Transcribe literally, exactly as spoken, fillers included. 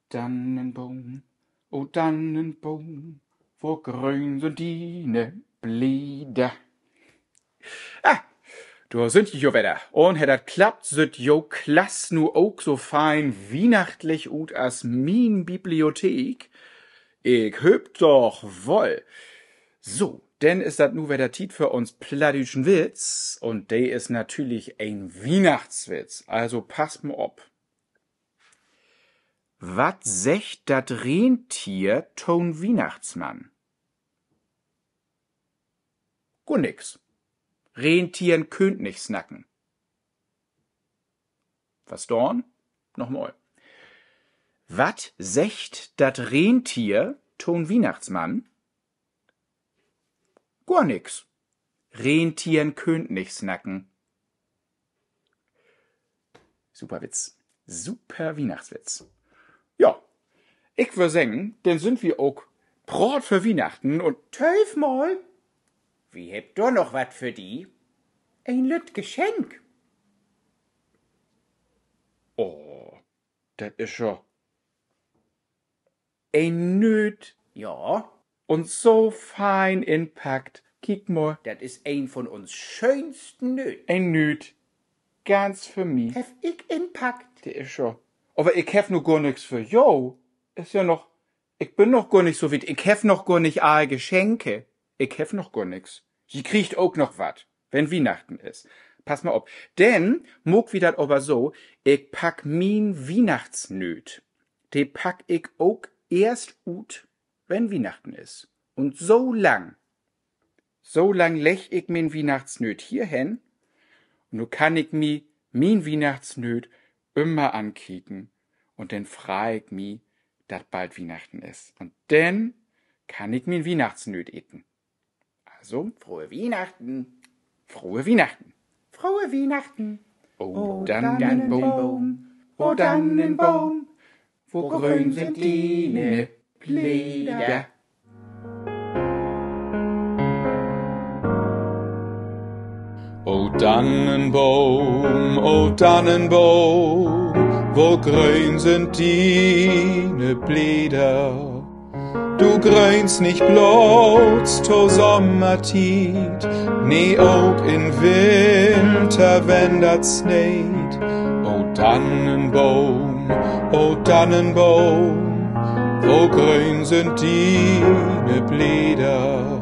Dannenboom, o Dannenboom, wo gröön sünd diene Bläder. Ah, dor sünd ji jo wedder. Un hett dat klappt? Süht jo Klass nu ok so fein wiehnachtlich ut as mien Bibliothek? Ik hööp doch woll. So, denn is dat nu wedder Tiet för uns plattdüütschen Witz. Un de is natürlich en Wiehnachtswitz. Also passt mal op. Wat seggt dat Rentier to'n Wiehnachtsmann? Gor nix. Rentieren köönt nich snacken. Verstahn? Nochmal. Wat seggt dat Rentier to'n Wiehnachtsmann? Gor nix. Rentieren köönt nich snacken. Super Witz. Super Wiehnachtswitz. Ja, ik wöör seggen, denn sünd wi ok praat för Wiehnachten un tööv mal, wi hebbt dor noch wat för di. En lütt Geschenk. Oh, dat is jo en Nööt. Ja. Un so fein inpackt. Kiek mal. Dat is een von uns schöönsten Nööt. En Nööt. Ganz för mi. Heff ik inpackt. De is jo. Aver ik heff nu gor nix för jo. Is ja noch, ik bün noch gor nich so wiet. Ik heff noch gor nich all Geschenke. Ik heff noch gor nix. Ji kriegt ok noch wat, wenn Wiehnachten is. Passt mal op. Denn maak wi dat aver so, ik pack mien Wiehnachtsnööt, de pack ik ok eerst ut, wenn Wiehnachten is. Un so lang, so lang legg ik mien Wiehnachtsnööt hier hen. Un nu kann ik mi mien Wiehnachtsnööt ümmer ankieken. Un denn frei ik mi, dat bald Wiehnachten is. Un denn kann ik mien Wiehnachtsnööt eten. Also, frohe Wiehnachten. Frohe Wiehnachten. Frohe Wiehnachten. O Dannenboom, o Dannenboom, wo gröön sünd diene Bläder. O Dannenboom, o Dannenboom, wo gröön sünd diene Bläder. Du gröönst nich blots to Sommertiet, nee, ok in Winter, wenn dat sneet. O Dannenboom, o Dannenboom, wo gröön sünd diene Bläder.